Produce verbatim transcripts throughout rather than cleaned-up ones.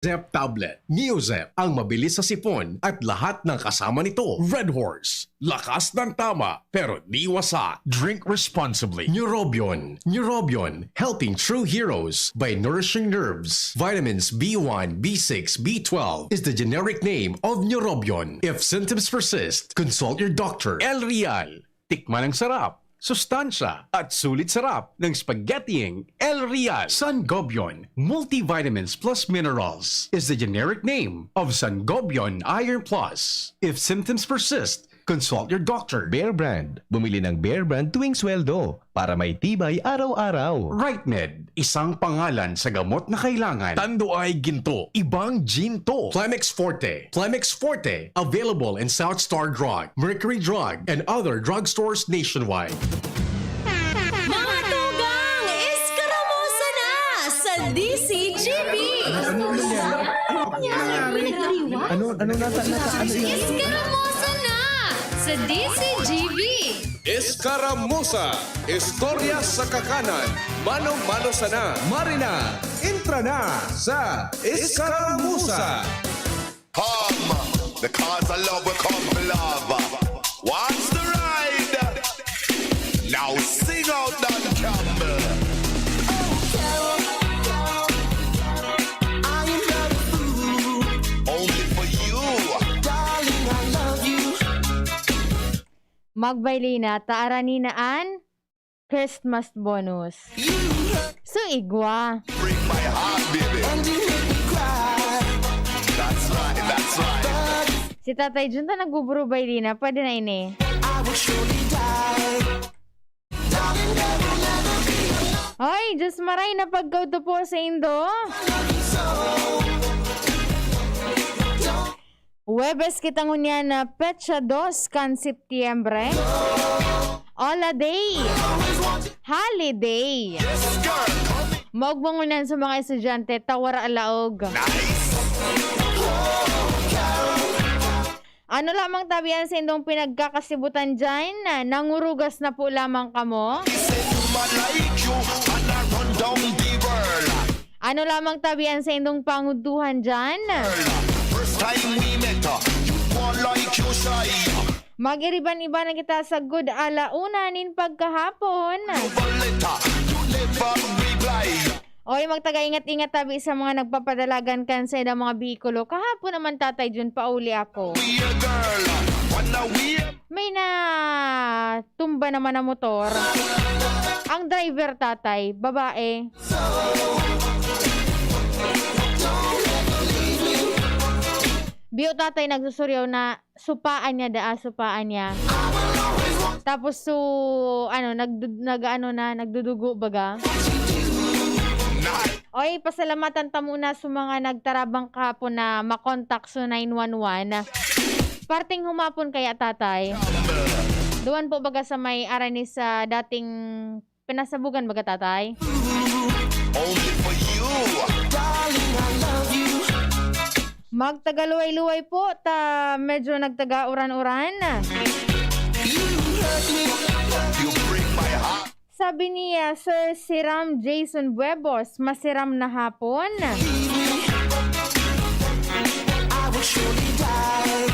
Zep tablet, Neozep, ang mabilis sa sipon at lahat ng kasama nito. Red Horse, lakas ng tama, pero di wasak. Drink responsibly. Neurobion, Neurobion, helping true heroes by nourishing nerves. Vitamins B one, B six, B twelve is the generic name of Neurobion. If symptoms persist, consult your doctor. El Real, tikman ang sarap, sustansya, at sulit sarap ng spaghettiing El Real. Sangobion, multivitamins plus minerals, is the generic name of Sangobion Iron Plus. If symptoms persist, consult your doctor. Bear Brand. Bumili ng Bear Brand tuwing sweldo para may tibay araw-araw. Right Med, isang pangalan sa gamot na kailangan. Tanduay Ginto, ibang ginto. Plemex Forte, Plemex Forte, available in South Star Drug, Mercury Drug, and other drugstores nationwide. Mga tugang, eskaramusa na sa D C G B! Ano, ano nasa, nasa, ano yun? Eskaramusa na sa D C G B! Eskaramusa, istorya sa kakanan, mano-mano sana. Marina, entra na sa Eskaramusa. Come, because I love will come for love. What's the ride? Now sing out Don Campbell. Only for you. Magbaylina ta arani na an Christmas bonus. So igwa. Bring my heart, baby. That's right, that's right. Si Tatay Jun ta nagbuburubay din na. Pwede na ini. Hoy, Diyos maray na pagkauto po sa indo. Huwebes kita ngunyan na petsa dos kan Setyembre. Hola day! Holiday! Maugmong ngunyan sa mga estudyante, tawar alaog. Ano lamang tabi an saindong pinagkakasibutan dyan? Nangurugas na po lamang kamo? Ano lamang tabi an saindong pangudtuhan dyan? First time we met, uh, you go like you shy. Mag-iriban-iban na kita sa good alauna nin pagkahapon. Balita, you never reply. Oy, magtaga-ingat-ingat tabi sa mga nagpapadalagan kan sa ilang mga behikulo. Kahapon naman, Tatay Jun, pauli ako. We a girl, wanna we May na tumba naman ang motor. Ang driver, Tatay, babae. Biyo, Tatay, nagsusuryaw na supaan niya, daa, supaan niya. Tapos su ano, nagdu- nag-ano na, nagdudugo baga. Oy, pasalamatan ta muna sa mga nagtarabang kahapon na makontak sa nine one one. Parting humapon kaya, Tatay? Duwan po baga sa may arani sa dating pinasabugan baga, Tatay? Only for you. Darling, I love you. Magtagaluway-luway po, ta medyo nagtaga-uran-uran. You bring my heart. Sabi ni ah, Sir Siram Jason Buebos, masiram na hapon. I will surely die.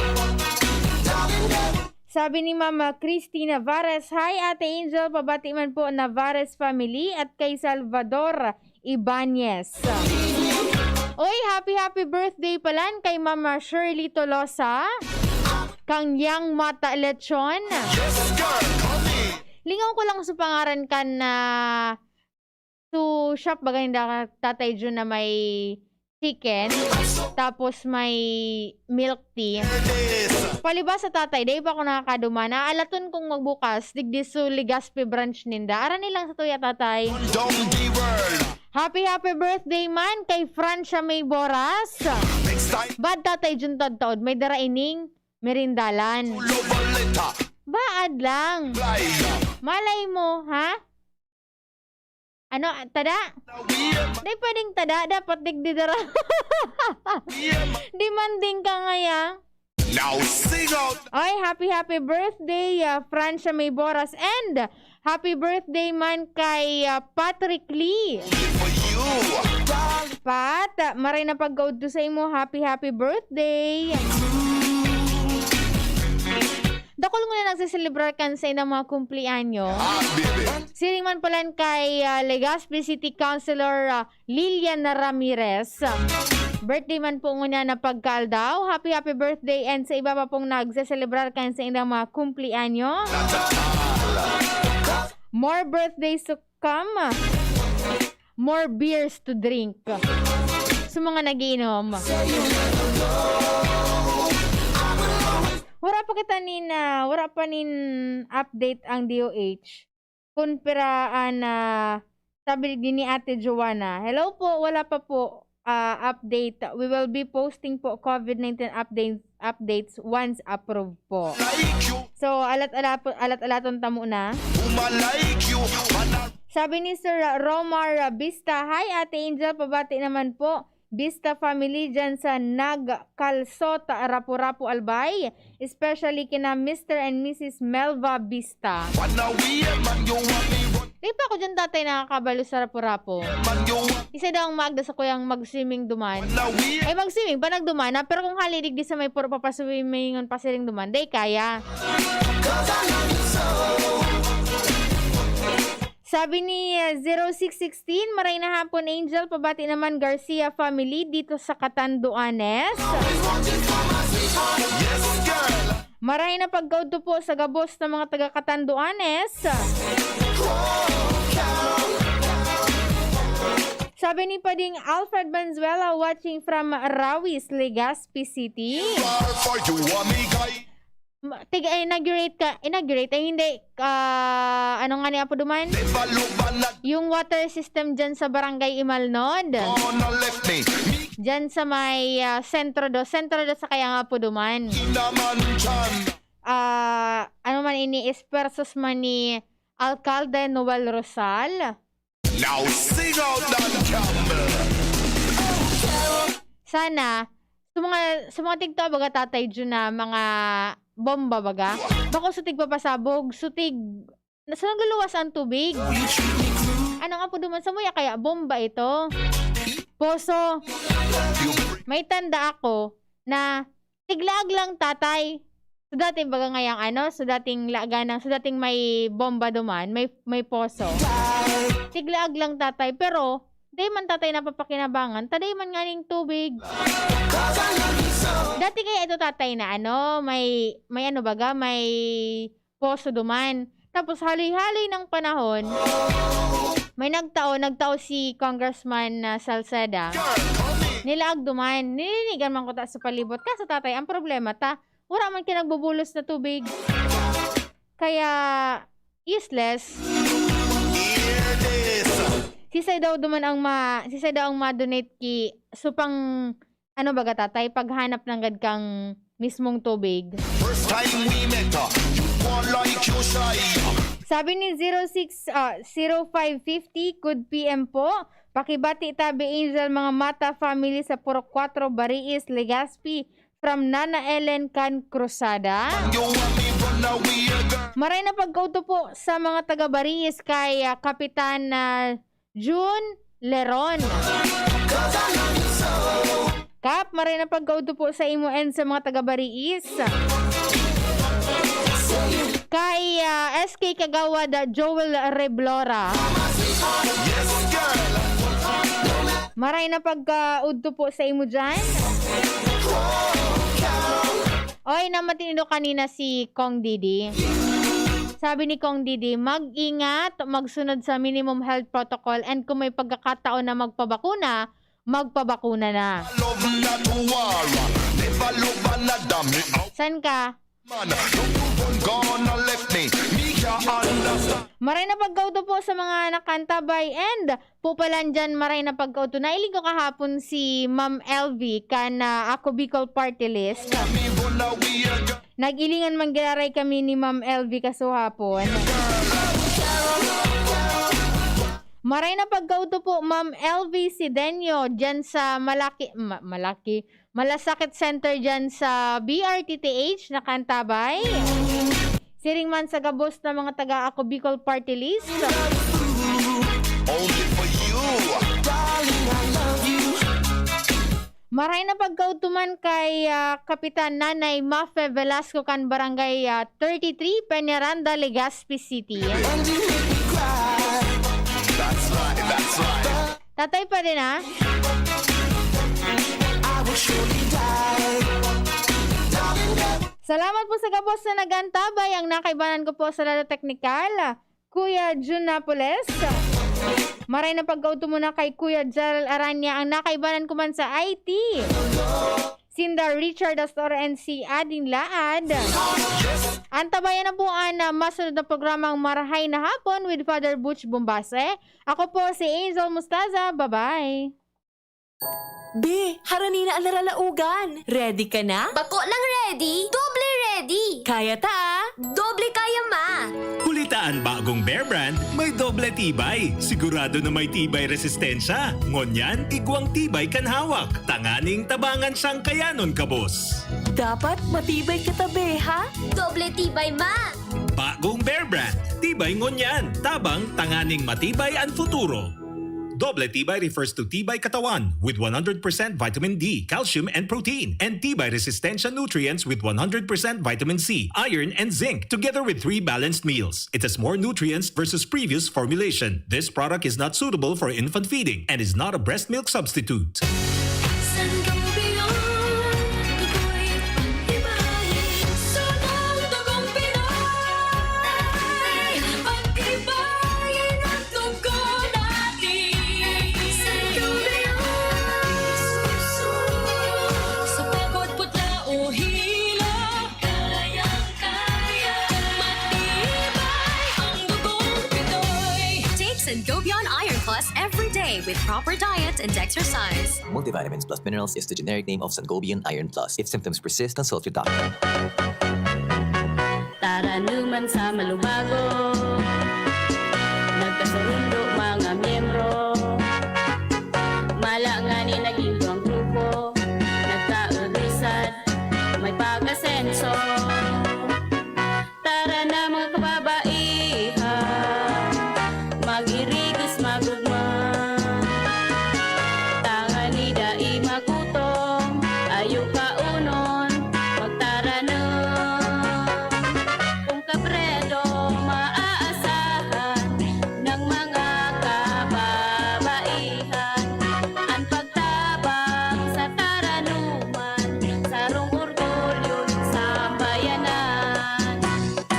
Darling, never Sabi ni Mama Christy Navares, "Hi Ate Angel, pabati man po Navares family at kay Salvador Ibanez." Oy, happy happy birthday palan kay Mama Shirley Tolosa, kang Yang Mata Lechon. Yes, girl, come in. Lingaw ko lang sa pangaran kan na to shop baga ninda Tatay Jun na may chicken, tapos may milk tea. Palibasa, Tatay, dai pa ako nakakaduman. Aalaton kong magbukas, digdi sa Legazpi branch ninda. Arani lang sa tuya, Tatay. Don't give her. Happy, happy birthday man kay Francia May Boras. Next time, Bad, Tatay Jun, taod-taod, may dara ining merindalan. love a letter. Baad lang. Fly. Malay mo, ha? Ano, tada? Now we am, Di pwedeng tada, dapat digdi dara. we am. Demanding ka ngaya. Now sing out. Oy, happy, happy birthday, ah, Francia May Boras. And happy birthday man kay ah, Patrick Lee. Only for you. Pat, maray na pagkaudto sa imo. Happy, happy birthday. Dakul ngunyan nagseselebrar kan saindang mga kumpleanyo. Siring man palan kay, ah, Legazpi City Councilor, ah, Lilian Ramirez. Birthday man po ngunyan na pagkaaldaw. Happy, happy birthday. And sa iba pa pong nagseselebrar kan saindang mga kumpleanyo. More birthdays to come. More beers to drink. Sa mga nagiinom. Wala pa kita nin, ah, wala pa nin update ang D O H. Kun pira an, ah, sabi ni Ate Joanna. Hello po, wala pa po, ah, update. We will be posting po COVID nineteen update, updates once approved po. So, alat-ala-, alat-alaton ta muna. Sabi ni Sir Romar Bista, "Hi, Ate Angel, pabati naman po. Bista family dyan sa Nagkalsot, Rapu-Rapu, Albay, especially kina Mister and Missus Melva Bista." Di pa ako dyan, tatay, nakakabalo sa Rapu-Rapu. Isa daw ang maagda sa kuyang mag-swimming duman. Ay, mag-swimming pa, nagduman na. Pero kung hali digdi sa may puro papaswimming, pasiring duman, day kaya. Sabi ni, ah, zero six sixteen, "Maray na hapon, Angel. Pabati naman Garcia family dito sa Catanduanes." Maray na pagkaudto po sa gabos na mga taga Catanduanes. Sabi ni Pading Alfred Valenzuela, watching from Rawis, Legazpi City. Ma-, tig-, inaugurate ka, inaugurate, ay hindi, ah, ano nga ni Apo Duman? Yung water system dyan sa Barangay Imalnod. Dyan sa may, ah, Sentro Dos. Sentro Dos sa kaya nga Apo Duman. Ah, ano man ini, esfuerzos man ni Alcalde Noel Rosal? Now sing out that camera. Sana, sa mga, sa mga tigtao baga, Tatay Jun, na mga bomba baga, bako sa tigpapasabog, sa tig-, sa nagluluwas ang tubig. Ano nga po duman sa muya, kaya bomba ito? Poso. May tanda ako na tiglaag lang, tatay. Sa dating baga ngayang ano, sa dating laga ng, sa dating may bomba duman, may, may poso. Tiglaag lang, tatay, pero dai man, tatay, napapakinabangan, ta dai man nganing tubig. Dati kaya ito, tatay, na ano, may, may ano baga, may poso duman. Tapos haloy-haloy ng panahon, may nagtao, nagtao si Congressman, ah, Salceda. Nilaag duman, nilinigan man kuta sa palibot. Kaso, tatay, ang problema ta, wala man kinagbubulos na tubig. Kaya, useless. Sisay daw duman ang ma-, sisay daw ang ma-donate ki supang, ano baga, tatay, paghanap nanggad kang mismong tubig. First time we met, uh, you want like you shy. Sabi ni zero six, ah, zero five fifty, "Good P M po. Pakibati tabi, Angel, mga Mata family sa Purok Cuatro, Bariis, Legazpi, from Nana Ellen kan Cruzada." You want me run away, girl. Maray na pagkauto po sa mga taga Bariis kay, ah, Kapitan, ah, Jun Leron. Kap, maray na pagkaudto po sa imo and sa mga taga Bariis. Kay, ah, S K Kagawad, ah, Joel Reblora. Maray na pagkaudto po sa imo dyan. Oy, namati nindo kanina si Kong Didi. Sabi ni Kong Didi, "Mag-ingat, magsunod sa minimum health protocol, and kung may pagkakataon na magpabakuna, magpabakuna na." Love not war, never love another me. San ka? Man, no one gonna left me. Me can't understand. Maray na pagkauto po sa mga nakantabay and pupalan dyan, maray na pagkauto. Nailing ko kahapon si Ma'am L V kan, ah, Ako Bicol Party List. Me run away, girl. Nag-ilingan man giraray kami ni Ma'am L V kasuhapon. Maray na pagkauto po, Ma'am L V Sidenio, dyan sa Malaki, Ma-, Malaki, Malasakit Center dyan sa B R T T H, nakantabay. Siring man sa gabos na mga taga Ako Bicol Party List. Only for you. Maray na pagkaudto man kay, ah, Kapitan Nanay Mafe Velasco kan Barangay, ah, thirty-three, Peñaranda, Legazpi City. Tatay pa rin, ah. Salamat po sa gabos na nag-antabay. Ang nakaibanan ko po sa lado teknikal, Kuya Jun Napoles. Maray na pagkaudto muna kay Kuya Jal Aranya. Ang nakaibanan ko man sa I T, sinda Richard Astor and si Ading Laad. Antabayan na po ang, ah, masunod na programang Marahay na Hapon with Father Butch Bombase. Ako po si Angel Mustaza. Bye-bye. Be, harani na ang naralaogan. Ready ka na? Bako lang ready, doble ready. Kaya ta, ah. Doble kaya, ma. Huli ta an bagong Bear Brand, may doble tibay. Sigurado na may tibay resistensya. Ngunyan, igwang tibay kan hawak. Tanganing tabangan siyang kayanon, kabos. Dapat matibay ka ta, be, ha? Doble tibay, ma. Bagong Bear Brand, tibay ngunyan. Tabang, tanganing matibay an futuro. Doble tibay refers to tibay katawan with one hundred percent vitamin D, calcium, and protein, and tibay resistensya nutrients with one hundred percent vitamin C, iron, and zinc, together with three balanced meals. It has more nutrients versus previous formulation. This product is not suitable for infant feeding and is not a breast milk substitute. Sangobion, ako'y pag-ibahin. Sunod akong Pinoy, pag-ibahin ang dugo natin. Sangobion, sa pagod, putla o hilo, kayang-kaya. Kung matibay ang dugong Pinoy. Take Sangobion Iron Plus every day with proper diet and exercise. Multivitamins plus minerals is the generic name of Sangobion Iron Plus. If symptoms persist, consult your doctor. Taranuman sa malubago, nagkasurundo mga miyembro. Mala ngani naging duwang grupo, nagkaulisan, may pag-asenso. Tara na, mga kababaihan, mag-irigos, magugma. Tangani dai magutom, ayo kaunon, magtaranom. Kung kabredo, maaasahan ng mga kababaihan, an pagtabang sa taranuman, sarong orgulyo nin sambayanan.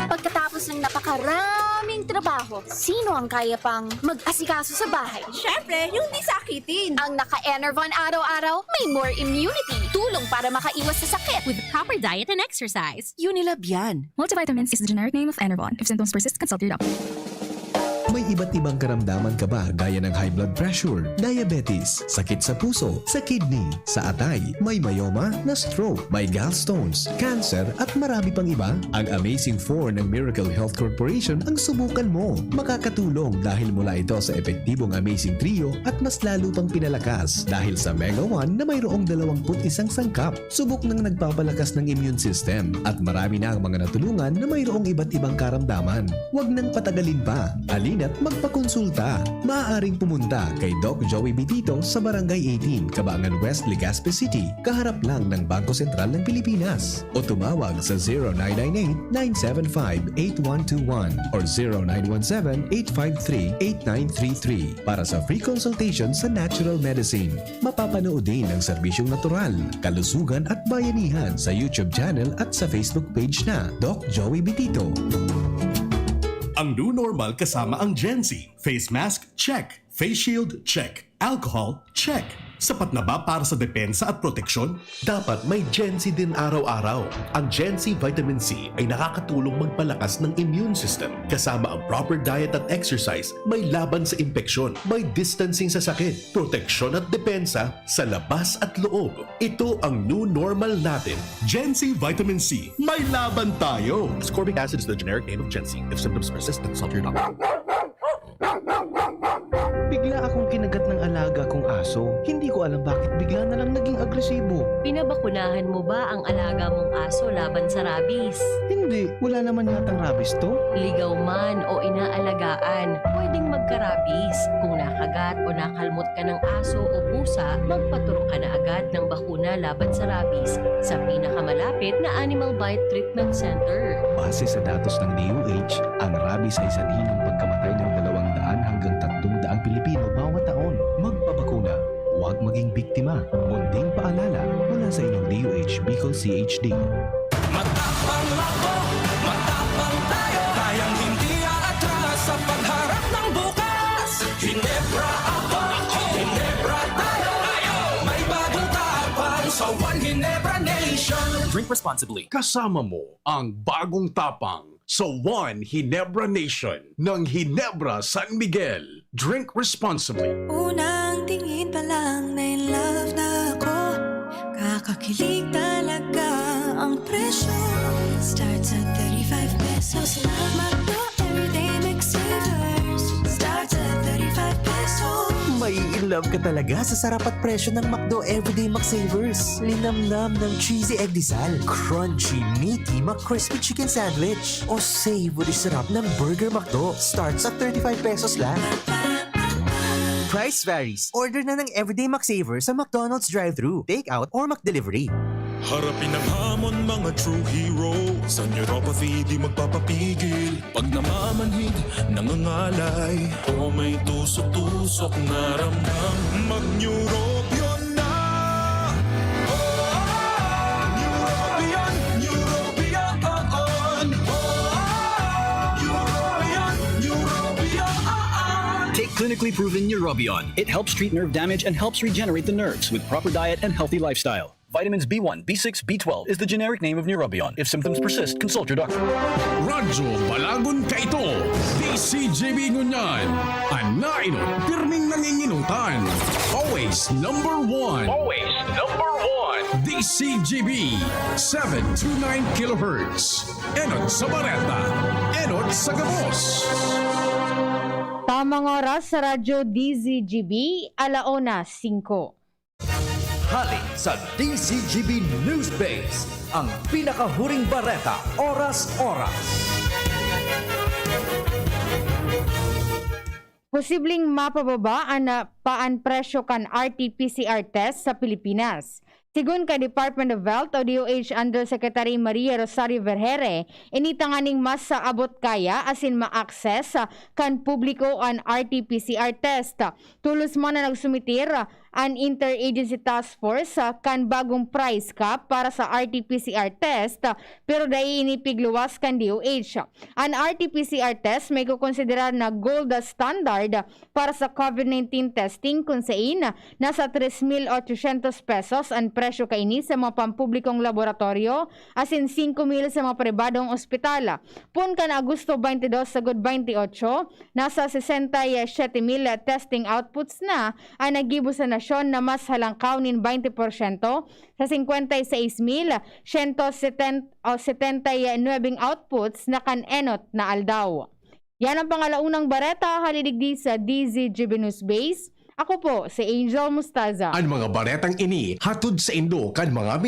Pagkatapos ng napakaraming trabaho, sino ang kaya pang mag-asikaso sa bahay? Siyempre, yung di sakitin. Ang naka-Enervon araw-araw, may more immunity. Tulong para makaiwas sa sakit. With proper diet and exercise. Unilab yan. Multivitamins is the generic name of Enervon. If symptoms persist, consult your doctor. May iba't ibang karamdaman ka ba, gaya ng high blood pressure, diabetes, sakit sa puso, sa kidney, sa atay, may myoma, na stroke, may gallstones, cancer, at marami pang iba? Ang Amazing Four ng Miracle Health Corporation ang subukan mo. Makakatulong dahil mula ito sa epektibong Amazing Trio at mas lalo pang pinalakas dahil sa Mega One na mayroong dalawang put isang sangkap. Subok nang nagpapalakas ng immune system at marami na ang mga natulungan na mayroong iba't ibang karamdaman. Huwag nang patagalin pa. Halina't magpakonsulta. Maaaring pumunta kay Doc Joey Bitito sa Barangay eighteen, Kabangan West, Legazpi City, kaharap lang ng Bangko Sentral ng Pilipinas. O tumawag sa zero nine nine eight, nine seven five, eight one two one or zero nine one seven, eight five three, eight nine three three para sa free consultation sa natural medicine. Mapapanood din ang serbisyong natural, kalusugan at bayanihan sa YouTube channel at sa Facebook page na Doc Joey Bitito. Ang new normal kasama ang Gen Z. Face mask, check. Face shield, check. Alcohol, check. Sapat na ba para sa depensa at proteksyon? Dapat may Gen Z din araw-araw. Ang Gen Z Vitamin C ay nakakatulong magpalakas ng immune system. Kasama ang proper diet at exercise, may laban sa impeksyon, may distancing sa sakit, proteksyon at depensa sa labas at loob. Ito ang new normal natin. Gen Z Vitamin C, may laban tayo! Ascorbic acid is the generic name of Gen Z. If symptoms persist, consult your doctor. Bigla akong kinagat ng alaga kong aso. Hindi ko alam bakit bigla na lang naging agresyon. resibo. Pinabakunahan mo ba ang alaga mong aso laban sa rabies? Hindi, wala naman yatang rabies to. Ligaw man o inaalagaan, pwedeng magka-rabies. Kung nakagat o nakalmot ka ng aso o pusa, magpaturok ka na agad ng bakuna laban sa rabies sa pinakamalapit na Animal Bite Treatment Center. Base sa datos ng D O H, ang rabies ay sanhi ng pagkamatay ng dalawang daan hanggang tatlong daang Pilipino bawat taon. Magpabakuna, huwag maging biktima. Munting paalala mula sa inyong D O H Bicol C H D. Matapang ako, matapang tayo. Kayang hindi aatras sa pagharap ng bukas. Hinebra ako, Hinebra tayo. May bagong tapang sa One Hinebra Nation. Drink responsibly. Kasama mo ang bagong tapang sa One Ginebra Nation ng Ginebra San Miguel. Drink responsibly. Unang tingin pa lang na in love na ako. Kakakilig talaga ang presyo. Starts at thirty-five pesos lang. McDo Everyday McSavers. Starts at thirty-five pesos. Mai-in love ka talaga sa sarap at presyo ng McDo Everyday McSavers. Linamnam ng cheesy egg disal, crunchy, meaty, McCrispy chicken sandwich, o savory sarap ng Burger McDo. Starts at thirty-five pesos lang. Price varies. Order na ng Everyday McSavers sa McDonald's drive-thru, take-out, or McDelivery. Harapin ang hamon, mga true hero. Sa neuropathy, di magpapapigil. Pag namamanhid, nangangalay, o may tusok-tusok na ramdam, mag-Neurobion na! Oh, Neurobion, Neurobion, oh, oh. Neurobion, Neurobion, oh, oh. Take clinically proven Neurobion. It helps treat nerve damage and helps regenerate the nerves with proper diet and healthy lifestyle. Vitamins B one, B six, B twelve is the generic name of Neurobion. If symptoms persist, consult your doctor. Radyo Balagon kaito, D C G B ngunyan, an nainot pirming nanginginutan. Always number one. Always number one. D C G B, seven two nine kilohertz. Enot sa bareta, enot sa gabos. Tamang oras sa Radyo D Z G B, alauna singko. Hale sa D Z G B Newsbase, ang pinakahuring bareta, oras-oras. Posibleng mapababa an, ah, pa an presyo kan R T P C R test sa Pilipinas. Sigon kan Department of Health o D O H Undersecretary Maria Rosario Vergere, ini tanganing mas sa abot kaya asin ma-access, ah, kan publiko an R T P C R test. Tolos man na nagsumitir, ah, an Interagency Task Force, ah, kan bagong price cap para sa R T P C R test, ah, pero dai ini pigluwas kan D O H. An R T P C R test may kokonsiderar na gold standard para sa COVID nineteen testing, kun sain nasa tres mil ochocientos pesos an presyo kaini sa mga pampublikong laboratoryo asin singko mil sa mga pribadong ospital. Poon kan Agosto twenty-two sagod twenty-eight, nasa sesenta y siete mil testing outputs na an naggibo sa nasyon, na mas halangkaw nin twenty porsyento sa singkwenta y seis mil siyento setenta o setenta y nuebeng outputs na kan enot na aldaw. Yan ang pangalaunang bareta, hale digdi sa D Z G B News Base. Ako po si Angel Mustaza. An mga baretang ini hatod saindo kan mga